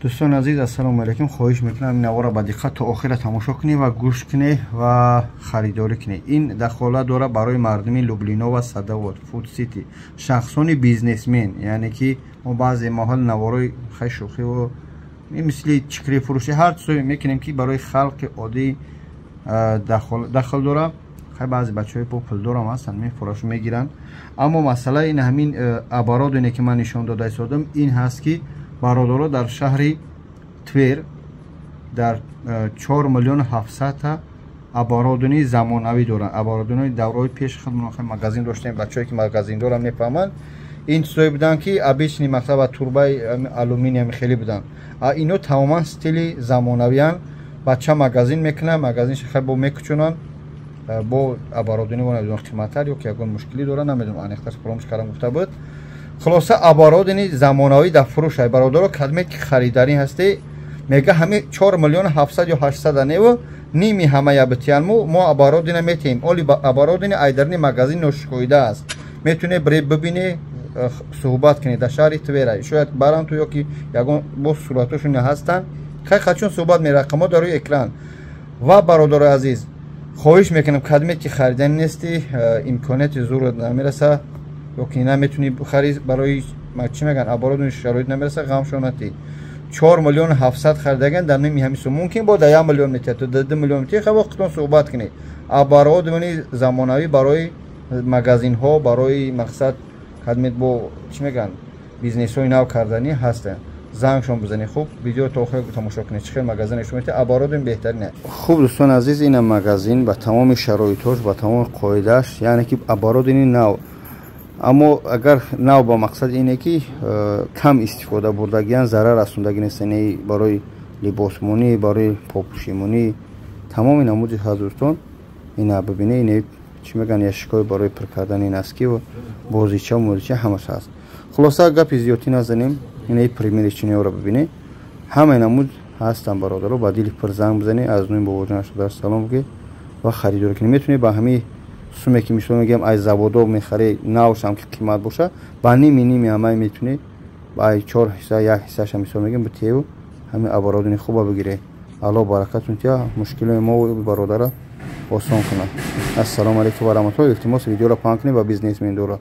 Дӯстони азиз, ассалому алайкум. Хоҳиш мекунам ин навора ба диққат то охира тамошо кунед ва гӯш кунед ва харидорӣ кунед. Ин дахолат дорад барои мардуми Люблино ва Садовод, Фуд Сити, шахсони бизнесмен, яъне ки мо баъзе маҳал наворои хай шӯхиву мисли чикрефурӯшӣ ҳар чизое мекунем, ки барои халқи оддӣ дахл дорад. Хай, баъзе бачаҳои бо пулдорам ҳастанд, мефурашу мегиранд. Аммо масъала ин ҳамин оборудование, ки ман нишон дода истодам, ин ҳаст, ки бародаро дар шаҳри Твер дар 4 миллиону 700-та оборудование замонавӣ доранд. Оборудование давраҳои пеш худ магазин доштем, бачаҳое ки магазиндорам мефаҳманд, ин чизое буданд, ки обычный мақсад ва турбаи алюминиям хеле буданд. А ино тамоман стили замонавиянд. Бача магазин мекунад, магазинша хай бо мекучонанд бо оборудование, намедонам, қиматтар ё ки ягон мушкилӣ дорад, намедонам, аниқтар фаромӯш кардам гуфта буд. Хулоса, оборудование замонавӣ дар фурӯш ай, бародаро. Кадме ки харидарӣ ҳастӣ, мега ҳами 4 миллиону 700 ё 800 неву ними ҳамая битиянму мо оборудование метиҳем. Оли оборудование айдарни магазин ношукоида аст, метавонед бре бибинӣ, суҳбат кунед. Дар шаҳри Твера шояд барам ту ё ки ягон боз суратошон ҳастанд. Хай, хачун суҳбат мерақамҳо дар рӯи экран. Ва бародарои азиз, хоҳиш мекунам, кадме ки хариданӣ нестӣ, имконияти зурат намераса ё ки наметунӣ хари, барои чӣ мегӯянд, оборудование шароит намераса, ғамшон натӣ. 4 миллиону 700 харидаган дар ними ҳамин сум мумкин бо да 1 миллион метиҳад, то да 2 миллион метиҳад. Хай, вақтон суҳбат кунед. Оборудование замонавӣ барои магазинҳо, барои мақсад кадмет бо чӣ мегӯянд, бизнесҳои нав карданӣ ҳастанд, зангшон бизанед. Хуб, видео то охир тамошо кунед, чӣ хел магазине шумо метиҳад, оборудование беҳтарин. Хуб, дӯстони азиз, ина магазин ба тамоми шароитҳош, ба тамоми қоидааш, яъне ки оборудование нав. Аммо агар нав ба мақсад ине ки кам истифода бурдагиян, зарар расондагӣ нест, барои либосмонӣ, барои попӯшимонӣ, тамоми намуди ҳаст. Дӯстон, ина бибине, ине чӣ мегӯянд, ящикҳои барои пур кардани носки, бозича, мозича, ҳамаш ҳаст. Хулоса, гапи зиёдтӣ назанем. Инаи примерочныйро бибине, ҳамаи намуд ҳастанд. Бародаро, ба дили пур занг бизанед, аз нуи бобоҷон шуда салом бигӯед ва харидорӣ кунед. Метавонед ба ҳамаи суме ки мисол мегӯям, аз заводо мехарӣ, навшам ки қимат боша, ба ними ними ҳамаи метавонед, ба чор ҳисса як ҳиссаша мисол мегӯям битеву ҳамин оборудование хуба бигиред. Аллоҳ баракатун тия, мушкилои мо бародара осон кунад. Ассалому алайкум ва раҳматуллоҳ. Илтимос, видеоро паҳн кунед ба бизнесмендора.